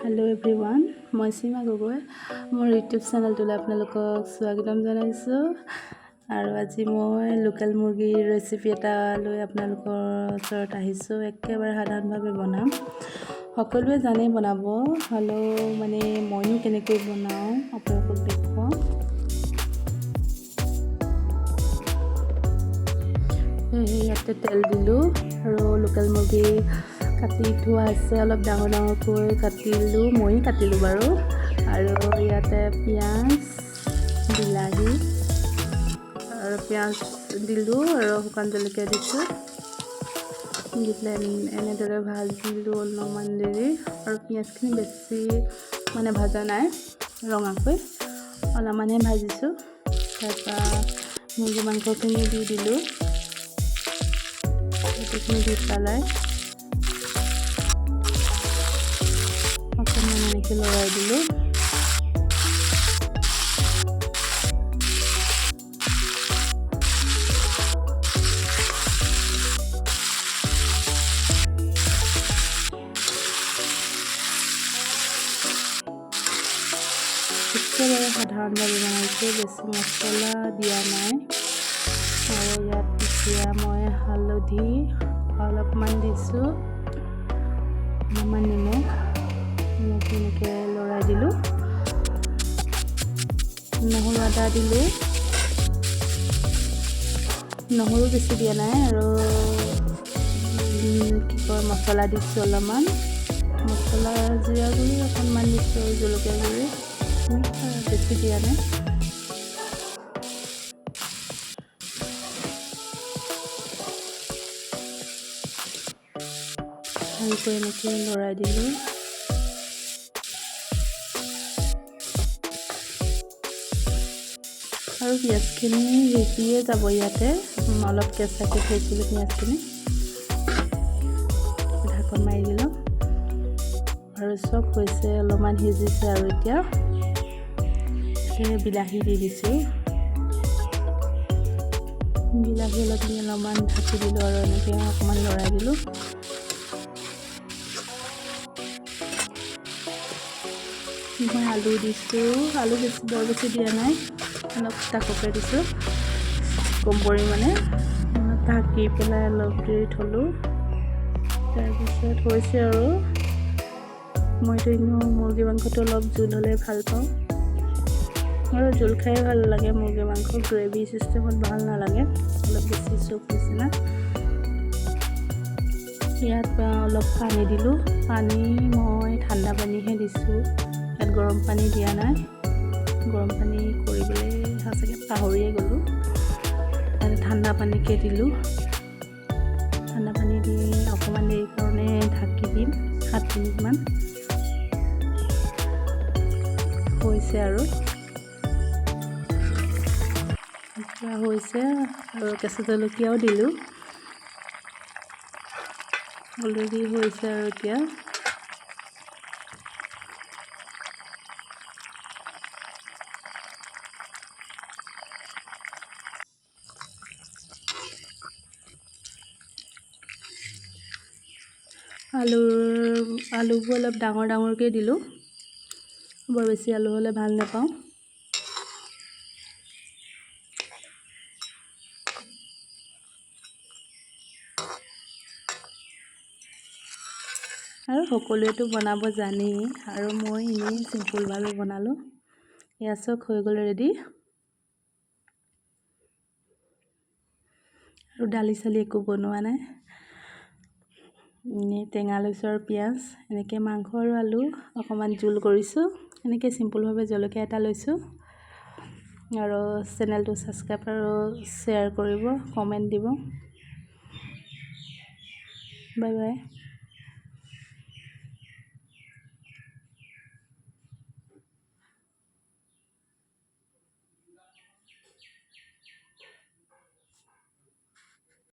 Hello' everyone, মই সীমা গগৈ। মোৰ YouTube চেনেলটোলৈ আপোনালোকক স্বাগতম জনাইছোঁ। আৰু আজি মই লোকেল মুৰ্গীৰ ৰেচিপি এটা লৈ আপোনালোকৰ ওচৰত আহিছোঁ। একেবাৰে সাধাৰণভাৱে বনাম, সকলোৱে জানেই বনাব, হ'লেও মানে ময়ো কেনেকৈ বনাওঁ আপোনালোকক দেখুৱাম। ইয়াতে তেল দিলোঁ আৰু লোকেল মুৰ্গী কাটি থোৱা আছে, অলপ ডাঙৰ ডাঙৰকৈ কাটিলোঁ, ময়ো কাটিলোঁ বাৰু। আৰু ইয়াতে পিঁয়াজ, বিলাহী আৰু পিঁয়াজ দিলোঁ আৰু শুকান জলকীয়া দিছোঁ। দি পেলাই এনেদৰে ভাজিলোঁ অলপমান দেৰি। আৰু পিঁয়াজখিনি বেছি মানে ভাজা নাই, ৰঙাকৈ অলপমানহে ভাজিছোঁ। তাৰপৰা মুৰ্গী মাংসখিনি দি দিলোঁ। গোটেইখিনি দি পেলাই অকণমান এনেকৈ লৰাই দিলোঁ। একেবাৰে সাধাৰণভাৱে বনাইছোঁ, বেছি মছলা দিয়া নাই। আৰু ইয়াত এতিয়া মই হালধি অলপমান দিছোঁ, অলপমান নিমখ, এনেকৈ লৰাই দিলোঁ। নহৰু আদা দিলোঁ, নহৰু বেছি দিয়া নাই। আৰু কি কয়, মছলা দিছোঁ অলপমান, মছলা জিৰা গুড়ি অকণমান দিছোঁ, জলকীয়া গুড়ি বেছি দিয়া নাই। ভালকৈ এনেকৈ লৰাই দিলোঁ। আৰু পিঁয়াজখিনি সিজিয়ে যাব ইয়াতে, অলপ কেঁচাকৈ থৈছিলোঁ পিঁয়াজখিনি। ঢাকন মাৰি দিলোঁ আৰু চব হৈছে, অলপমান সিজিছে। আৰু এতিয়া বিলাহী দি দিছোঁ। বিলাহী অলপ দি অলপমান ঢাকি দিলোঁ আৰু এনেকৈ অকণমান লৰাই দিলোঁ। মই আলু দিছোঁ, আলু বেছি বৰ বেছি দিয়া নাই, অলপ তাককে দিছোঁ, কম পৰিমাণে। ঢাকি পেলাই অলপ দেৰি থ'লোঁ, তাৰপিছত হৈছে। আৰু মইতো এনেও মুৰ্গী মাংসটো অলপ জোল হ'লে ভাল পাওঁ আৰু জোল খাই ভাল লাগে। মুৰ্গী মাংস গ্ৰেভি চিষ্টেমত ভাল নালাগে, অলপ বেছি চুপ নিচিনা। ইয়াত অলপ পানী দিলোঁ। পানী মই ঠাণ্ডা পানীহে দিছোঁ, ইয়াত গৰম পানী দিয়া নাই। গৰম পানী কৰিবলৈ সঁচাকৈ পাহৰিয়ে গ'লোঁ। তাতে ঠাণ্ডা পানীকে দিলোঁ। ঠাণ্ডা পানী দি অকণমান দেৰিৰ কাৰণে ঢাকি দিম, 7 মিনিটমান। হৈছে আৰু এতিয়া হৈছে। আৰু কেঁচা জলকীয়াও দিলোঁ। অলৰেডি হৈছে আৰু এতিয়া আলুৰ আলুবোৰ অলপ ডাঙৰ ডাঙৰকৈ দিলোঁ, বৰ বেছি আলু হ'লে ভাল নাপাওঁ। আৰু সকলোৱেতো বনাব জানেই, আৰু মই এনেই চিম্পুলভাৱে বনালোঁ। এয়া চব হৈ গ'ল ৰেডি। আৰু দালি চালি একো বনোৱা নাই, এনেই টেঙা লৈছোঁ আৰু পিঁয়াজ, এনেকৈ মাংস আৰু আলু অকণমান জোল কৰিছোঁ। এনেকৈ চিম্পুলভাৱে জলকীয়া এটা লৈছোঁ। আৰু চেনেলটো ছাবস্ক্ৰাইব আৰু শ্বেয়াৰ কৰিব, কমেণ্ট দিব। Bye bye.